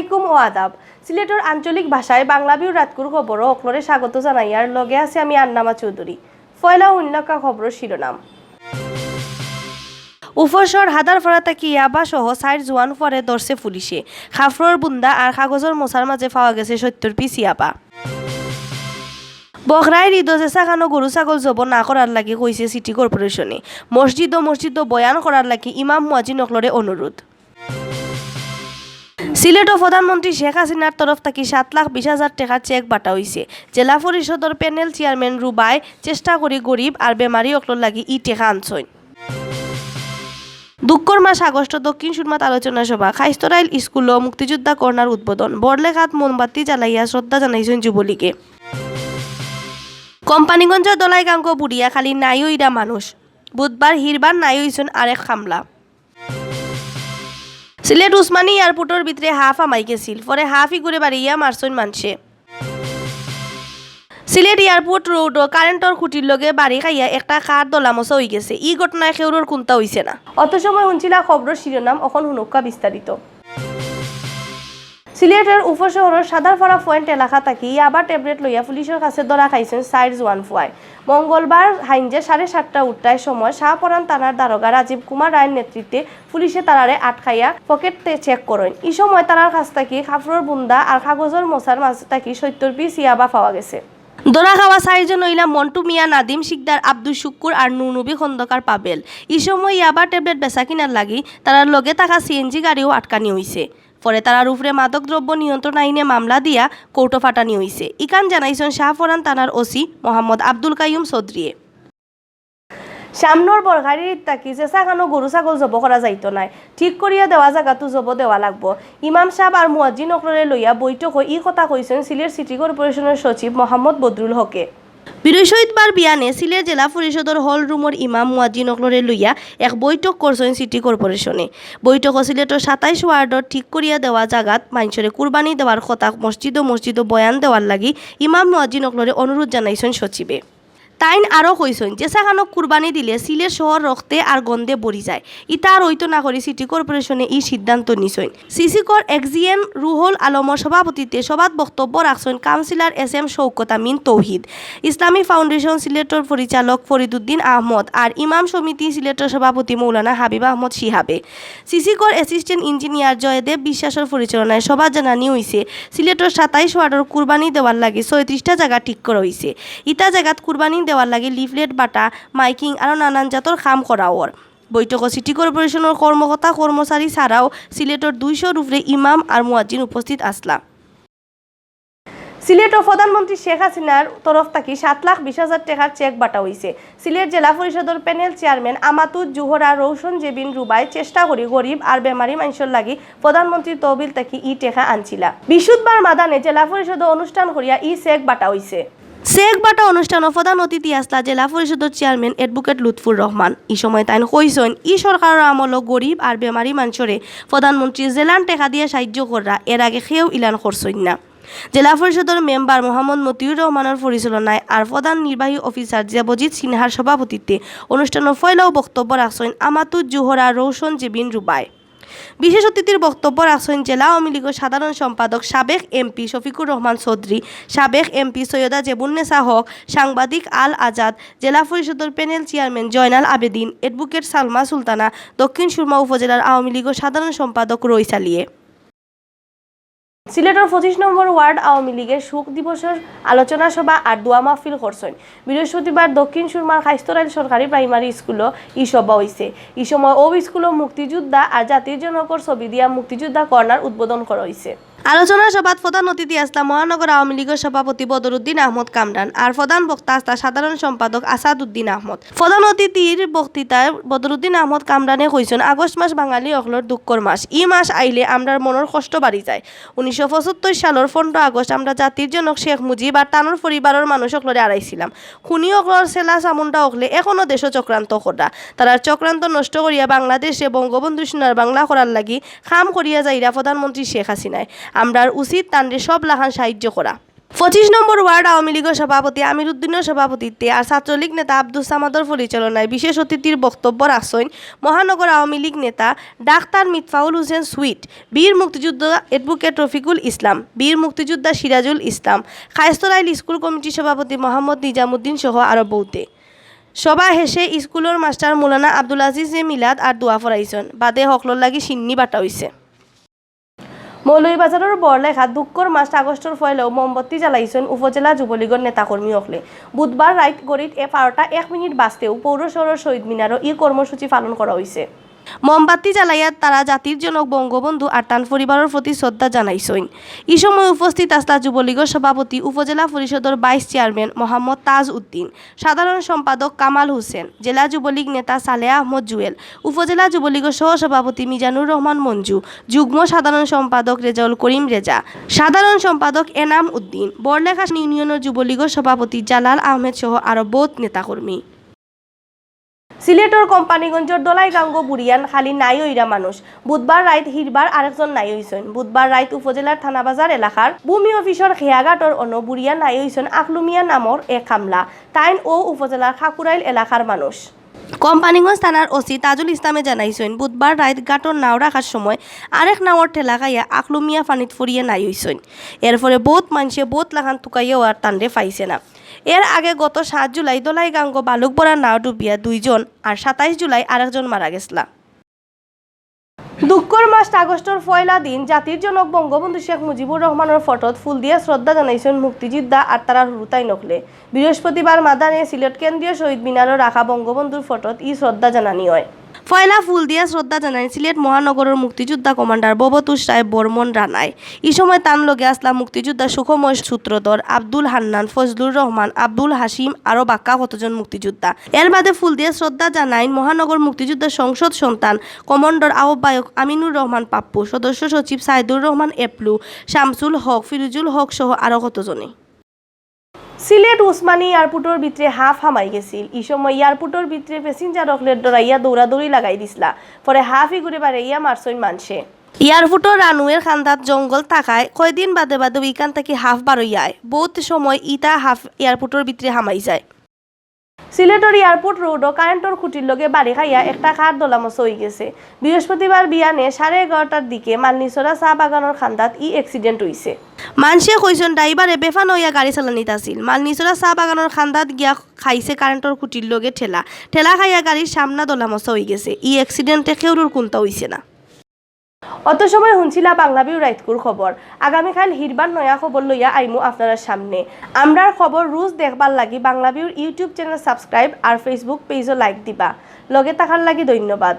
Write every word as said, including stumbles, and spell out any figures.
আলাইকুম ও আদাব। সিলেটর আঞ্চলিক ভাষায় বাংলা ভিউ রাতকুর খবরো অকলরে স্বাগত জানাইয়ার লগে আছি আমি আন্নামা চৌধুরী। পয়লা হুনলাউক্কা খবরর শিরোনাম। উপসর হাদারপাড়া থাকি ইয়াবা সহ চাইর জোয়ান ফুয়ারে ধরছে পুলিশে। খাফরর বুন্দা আর কাগজর মোছার মাঝে পাওয়া গেছে সত্তর পিস ইয়াবা। বখরাইর ইদো যেছা খানো গরু ছাগল জবো না করার লাগি কইছে সিটি কর্পোরেশনে। মসজিদো মসজিদো বয়ান করার লাগি ইমাম মুয়াজ্জিন অকলরে অনুরোধ। সিলেটো প্রধানমন্ত্রী শেখ হাসিনার তরফ থাকি সাত লাখ বিশ হাজার টেকার চেক বাটা অইছে। জেলা পরিষদর প্যানেল চেয়ারম্যান রুবায় চেষ্টা করি গরিব আর বেমারি অকলর লাগি ই টেকা আনছইন। দুঃখর মাস আগস্ট দক্ষিণ সুরমাত আলোচনা সভা, খাইস্তরাইল স্কুলো মুক্তিযোদ্ধা কর্নার উদ্বোধন, বড়লেখাত মোমবাতি জ্বালাইয়া শ্রদ্ধা জানাইছইন যুবলীগে। কোম্পানীগঞ্জর দলাইগাঙ্গো বুড়িয়া খালি নাই অইরা মানুষ। বুধবার হিরবার নাই অইছইন আরেক হামলা। সিলেট উসমানী এয়ারপোর্টর ভিতরে হাফ হামাই গেছিল, পরে হাফ ইগুরে বাড়িয়া মারছইন মানষে। সিলেট এয়ারপোর্ট রোডো কারেন্টর খুঁটির লগে বাড়ি খাইয়া একটা কার দলামসা অইগেছে। ই ঘটনায় কেউরর কুন্তা অইছে না। অত সময় হুনছিলা খবরর শিরোনাম, অখন হুনউক্কা বিস্তারিত। সিলেটর উপশহরর সাদারপাড়া পয়েন্ট এলাকা থাকি ইয়াবা ট্যাবলেট লইয়া পুলিশর কাছে ধরা খাইছইন চাইর জোয়ান ফুয়ায়। মঙ্গলবার হাইঞ্জে সাড়ে সাতটা উঠটায় সময় শাহপরান থানার দারোগা রাজীব কুমার রায়ের নেতৃত্বে পুলিশে তারারে আটকাইয়া পকেট চেক করইন। ই সময় তারার কাছ থাকি খাফরর বুন্দা আর কাগজর মোছার মাঝ থাকি সত্তর পিস ইয়াবা পাওয়া গেছে। ধরা খাওয়া চাইরজন অইলা মন্টু মিয়া, নাদিম শিকদার, আব্দুল শুক্কুর আর নুরনবী খন্দকার পাবেল। ই সময় ইয়াবা ট্যাবলেট বেচা কিনার লাগি তারার লগে থাকা সিএনজি গাড়িও আটকানি অইছে। পরে তারার উপরে মাদক দ্রব্য নিয়ন্ত্রণ আইনে মামলা দিয়া কোর্টো পাঠানি অইছে। ইখান জানাইছইন শাহপরান থানার ওসি মোহাম্মদ আব্দুল কাইয়ুম চৌধুরীয়ে। সামনর বখরাইর ইদ থাকি যেছা খানো গরু ছাগল জবো করা যাইতো নায়, ঠিক করিয়া দেওয়া জাগাত জবো দেওয়া লাগবো। ইমাম সাব আর মুয়াজ্জিন অকলরে লইয়া বৈঠকো ই কথা কইছইন সিলেট সিটি কর্পোরেশনর সচিব মোহাম্মদ বদরুল হকে। বৃহস্পতিবার বিয়ানে সিলেট জেলা পরিষদর হল রুমর ইমাম মুয়াজ্জিন অকলরে লইয়া এক বৈঠক করছইন সিটি কর্পোরেশনে। বৈঠকো সিলেটর সাতাইশ ওয়ার্ডর ঠিক করিয়া দেওয়া জাগাত মানষরে কুরবানি দেওয়ার কথা মসজিদো মসজিদো বয়ান দেওয়ার লাগি ইমাম মুয়াজ্জিন অকলরে অনুরোধ জানাইছইন সচিবে। তাইন আরো কইছইন, যেছা খানো কুরবানি দিলে সিলেট শহর রক্তে আর গন্ধে ভরি যায়। ইতা আর অইতো না করি সিটি কর্পোরেশনে ই সিদ্ধান্ত নিছইন। সিসিকর এক্সিএম রুহুল আলমর সভাপতিত্বে সভাত বক্তব্য রাখছইন কাউন্সিলর এস এম শওকত আমিন তৌহিদ, ইসলামী ফাউন্ডেশন সিলেটর পরিচালক ফরিদুদ্দিন আহমদ আর ইমাম সমিতি সিলেটর সভাপতি মৌলানা হাবিব আহমদ শিহাবে। সিসিকর অ্যাসিস্ট্যান্ট ইঞ্জিনিয়ার জয়দেব বিশ্বাসর পরিচালনায় সভা জানানি অইছে, সিলেটর সাতাইশ ওয়ার্ডর কুরবানি দেওয়ার লাগি ছয়ত্রিশটা জাগা ঠিক করা অইছে। ইতা জাগাত কুরবানি দেওয়ার লাগি লিফলেট বাটা, মাইকিং আরো নানান জাতর কাম করা অর। বৈঠকো সিটি কর্পোরেশনর কর্মকর্তা কর্মচারী ছাড়াও সিলেটর দুইশোর উপরে ইমাম আর মুয়াজ্জিন উপস্থিত আছলা। সিলেটো প্রধানমন্ত্রী শেখ হাসিনার তরফ থাকি সাত লাখ বিশ হাজার টেকার চেক বাটা অইছে। সিলেট জেলা পরিষদর প্যানেল চেয়ারম্যান আমাতুজ জুহরা রৌশন জেবিন রুবায় চেষ্টা করি গরিব আর বেমারি মানষর লাগি প্রধানমন্ত্রীর তহবিল থাকি ই টেকা আনছিলা। বৃহস্পতিবার মাদানে জেলা পরিষদো অনুষ্ঠান করিয়া ই চেক বাটা অইছে। চেক বাটা অনুষ্ঠানো প্রধান অতিথি আছলা জেলা পরিষদর চেয়ারম্যান অ্যাডভোকেট লুৎফুর রহমান। ই সময় তাইন কইছইন, ই সরকারর আমলো গরিব আর বেমারি মানষরে প্রধানমন্ত্রী যেলান টেকা দিয়া সাহায্য কররা, এর আগে কেউ ইলান করছইন না। জেলা পরিষদর মেম্বার মোহাম্মদ মতিউর রহমানর পরিচালনায় আর প্রধান নির্বাহী অফিসার দেবজিৎ সিনহার সভাপতিত্বে অনুষ্ঠানো পয়লাউ বক্তব্য রাখছইন আমাতুজ জুহরা রৌশন জেবিন রুবায়। বিশেষ অতিথির বক্তব্য রাখছইন জেলা আওয়ামী লীগর সাধারণ সম্পাদক সাবেক এমপি শফিকুর রহমান চৌধুরী, সাবেক এমপি সৈয়দা জেবুন্নেসা হক, সাংবাদিক আল আজাদ, জেলা পরিষদর প্যানেল চেয়ারম্যান জয়নাল আবেদিন, অ্যাডভোকেট সালমা সুলতানা, দক্ষিণ সুরমা উপজেলার আওয়ামী লীগর সাধারণ সম্পাদক রইস আলিয়ে। সিলেটর পঁচিশ নম্বর ওয়ার্ড আওয়ামী লীগের শোক দিবসর আলোচনা সভা আর দোয়া মাহফিল করছইন। বৃহস্পতিবার দক্ষিণ সুরমার খাইস্তরাইল সরকারি প্রাইমারি স্কুলো ই সভা অইছে। ই সময় অউ স্কুলো মুক্তিযোদ্ধা আর জাতির জনকর ছবি দিয়া মুক্তিযোদ্ধা কর্নার উদ্বোধন করা অইছে। আলোচনা সভাত প্রধান অতিথি আছলা মহানগর আওয়ামী লীগর সভাপতি বদরুদ্দিন আহমদ কামরান আর প্রধান বক্তা আছলা সাধারণ সম্পাদক আসাদ উদ্দিন আহমদ। প্রধান অতিথির বক্তৃতায় বদরুদ্দিন আহমদ কামরানে কইছইন, আগস্ট মাস বাঙালি অকলর দুঃখর মাস। ই মাস আইলে আমরার মনর কষ্ট বাড়ি যায়। উনিশশো পঁচাত্তর সালর পনেরো আগস্ট আমরা জাতির জনক শেখ মুজিব আর তানর পরিবারর মানুষ অকলরে হারাইছিলাম। খুনি অকলর ছেলা চামুন্ডা অকলে এখনো দেশো চক্রান্ত কররা। তারার চক্রান্ত নষ্ট করিয়া বাংলাদেশে বঙ্গবন্ধু সোনার বাংলা করার লাগি কাম করিয়া যাইরা প্রধানমন্ত্রী শেখ হাসিনায়। আমরার উচিত তানরে সব লাখান সাহায্য করা। পঁচিশ নম্বর ওয়ার্ড আওয়ামী লীগর সভাপতি আমির উদ্দিনর সভাপতিত্বে আর ছাত্রলীগ নেতা আব্দুস সামাদর পরিচালনায় বিশেষ অতিথির বক্তব্য রাখছইন মহানগর আওয়ামী লীগ নেতা ডাক্তার মিতফাউল হোসেন সুইট, বীর মুক্তিযোদ্ধা অ্যাডভোকেট রফিকুল ইসলাম, বীর মুক্তিযোদ্ধা সিরাজুল ইসলাম, কায়েস্থান স্কুল কমিটির সভাপতি মোহাম্মদ নিজামুদ্দিন সহ আরো বউতে। সভা শেষে স্কুলর মাস্টার মৌলানা আব্দুল আজিজে মিলাদ আর দোয়া পড়াইছইন। বাদে হকলর লাগি শিন্নি বাটা অইছে। মৌলভীবাজারর বড়লেখাত দুঃখর মাস আগস্টর পয়লাউ মোমবাতি জ্বালাইছইন উপজেলা যুবলীগর নেতাকর্মী অকলে। বুধবার রাইত ঘড়িত এ বারোটা এক মিনিট বাজতেউ পৌর শহরর শহীদ মিনারো ই কর্মসূচি পালন করা অইছে। মোমবাতি জ্বালাইয়া তারা জাতির জনক বঙ্গবন্ধু আর তান পরিবারর প্রতি শ্রদ্ধা জানাইছইন। ই সময় উপস্থিত আছলা যুবলীগর সভাপতি, উপজেলা পরিষদর ভাইস চেয়ারম্যান মোহাম্মদ তাজ উদ্দিন, সাধারণ সম্পাদক কামাল হোসেন, জেলা যুবলীগ নেতা সালেহ আহমদ জুয়েল, উপজেলা যুবলীগর সহসভাপতি মিজানুর রহমান মঞ্জু, যুগ্ম সাধারণ সম্পাদক রেজাউল করিম রেজা, সাধারণ সম্পাদক এনাম উদ্দিন, বড়লেখা ইউনিয়নর যুবলীগর সভাপতি জালাল আহমেদ সহ আরো বউত নেতাকর্মী। সিলেটর কোম্পানীগঞ্জর দলাইগাঙ্গো বুড়িয়ান খালি নাই অইরা মানুষ। বুধবার রাইত হিরবার আরেকজন নাই অইছইন। বুধবার রাইত উপজেলার থানাবাজার এলাকার ভূমি অফিসর খেয়াঘাটর অনো বুড়িয়ান নাই অইছইন আকলুমিয়া নামর এক কামলা। তাইন অউ উপজেলার খাকুরাইল এলাকার মানুষ। কোম্পানীগঞ্জ থানার ওসি তাজুল ইসলামে জানাইছইন, বুধবার রাইত ঘাটর নাও রাখার সময় আরেক নাওর ঠেলা খাইয়া আকলুমিয়া পানিত পড়িয়া নাই অইছইন। এরপরে বউত মানষে বউত লাখান তুকাইয়াও আর তানরে পাইছে না। এর আগে গত সাত জুলাই দলাইগাঙ্গো বালুকবরা নাও ডুবিয়া দুইজন আর সাতাইশ জুলাই আরেকজন মারা গেছলা। দুঃখর মাস আগস্টর পয়লা দিন জাতির জনক বঙ্গবন্ধু শেখ মুজিবুর রহমানর ফটোত ফুল দিয়া শ্রদ্ধা জানাইছইন মুক্তিযোদ্ধা আর তারার হুরুতাইন অকলে। বৃহস্পতিবার মাদানে সিলেট কেন্দ্রীয় শহীদ মিনারো রাখা বঙ্গবন্ধুর ফটোত ই শ্রদ্ধা জানানি অয়। পয়লা ফুল দিয়া শ্রদ্ধা জানাইন সিলেট মহানগরর মুক্তিযোদ্ধা কমান্ডার ভবতোষ রায় বর্মন রানায়। ই সময় তান লগে আছলা মুক্তিযোদ্ধা সুখময় সূত্রধর, আব্দুল হান্নান, ফজলুর রহমান, আব্দুল হাসিম, আরো বাক্কা কতজন মুক্তিযোদ্ধা। এর বাদে ফুল দিয়া শ্রদ্ধা জানাইন মহানগর মুক্তিযোদ্ধা সংসদ সন্তান কমান্ডার আহ্বায়ক আমিনুর রহমান পাপ্পু, সদস্য সচিব সাইদুর রহমান এপলু, শামসুল হক, ফিরুজুল হক সহ আরো কতজনে। সিলেট উসমানী এয়ারপোর্টর ভিতরে হাফ হামাই গেছিল। ই সময় এয়ারপোর্টর ভিতরে প্যাসেঞ্জার অকলে ডরাইয়া দৌড়াদৌড়ি লাগাই দিছলা। পরে হাফ ইগুরে বাড়াইয়া মারছইন মানষে। এয়ারপোর্টর রানওয়ের কান্দাত জঙ্গল থাকায় কয়দিন বাদে বাদে ইখান থাকি হাফ বারইয়া আয়। বউত সময় ইতা হাফ এয়ারপোর্টর ভিতরে হামাই যায়। সিলেটর এয়ারপোর্ট রোডো কারেন্টর খুঁটির লগে বাড়ি খাইয়া একটা কার দলামসা অইগেছে। বৃহস্পতিবার বিয়ানে সাড়ে এগারোটার দিকে মালনীছড়া চা বাগানর কান্দাত ই accident অইছে। মানষে কইছইন, ড্রাইভারে বেফানা অইয়া গাড়ি চালানিত আছিল। মালনীছড়া চা বাগানর কান্দাত গিয়া খাইছে কারেন্টর খুঁটির লগে ঠেলা। ঠেলা খাইয়া গাড়ির সামনা দলামসা অইগেছে। ই accident-এ কেউরুর কুন্তা অইছে না। অত সময় হুনছিলা বাংলাভিউ রাইতকুর খবর। আগামীকাইল হিরবার নয়া খবর লইয়া আইমু আপনারার সামনে। আমরার খবর রুজ দেখবার লাগি বাংলাভিউর YouTube channel subscribe আর Facebook page-ও like দিবা। লগে থাকার লাগি ধন্যবাদ।